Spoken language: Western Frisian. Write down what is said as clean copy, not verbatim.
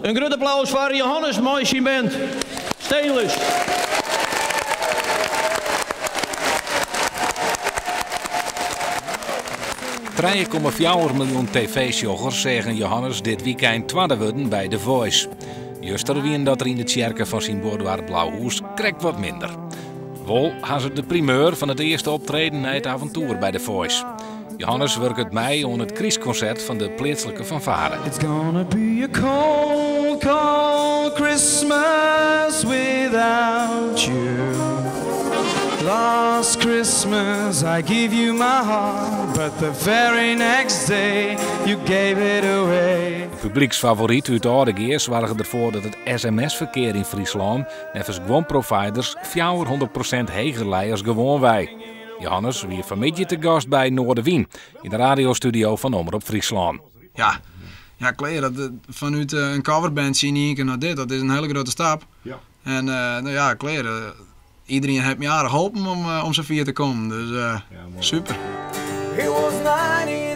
In grut applaus foar Johannes mei syn band Stainless. 3,4 miljoen tv-sjoggers seagen Johannes dit wykein twadde wurden by The Voice. Juster wienen dat der yn de tsjerke fan syn buordoarp Blauhûs krekt wat minder. Wol ha se de primeur fan it earste optreden nei it aventoer by The Voice. Johannes wurket mei oan it krystkonsert fan de pleatslike fanfare. It's gonna be a cold, cold Christmas without you. Last Christmas I gave you my heart, but the very next day you gave it away. De publyksfavoryt út Aldegea soarge derfoar dat it sms-ferkear yn Fryslân neffens guon providers 400% heger lei as gewoanwei. Johannes wie fanmiddei te gast by Noardewyn yn de radiostudio fan Omrop Fryslân. Ja, ja klear. Dat, eh, fanút eh, in coverband yn ien kear nei dit, dat is in hiele grutte stap. Ja. En eh, no ja, klear. eh, iderien hat my aardich holpen om, om safier te kommen. Dus super. It was 19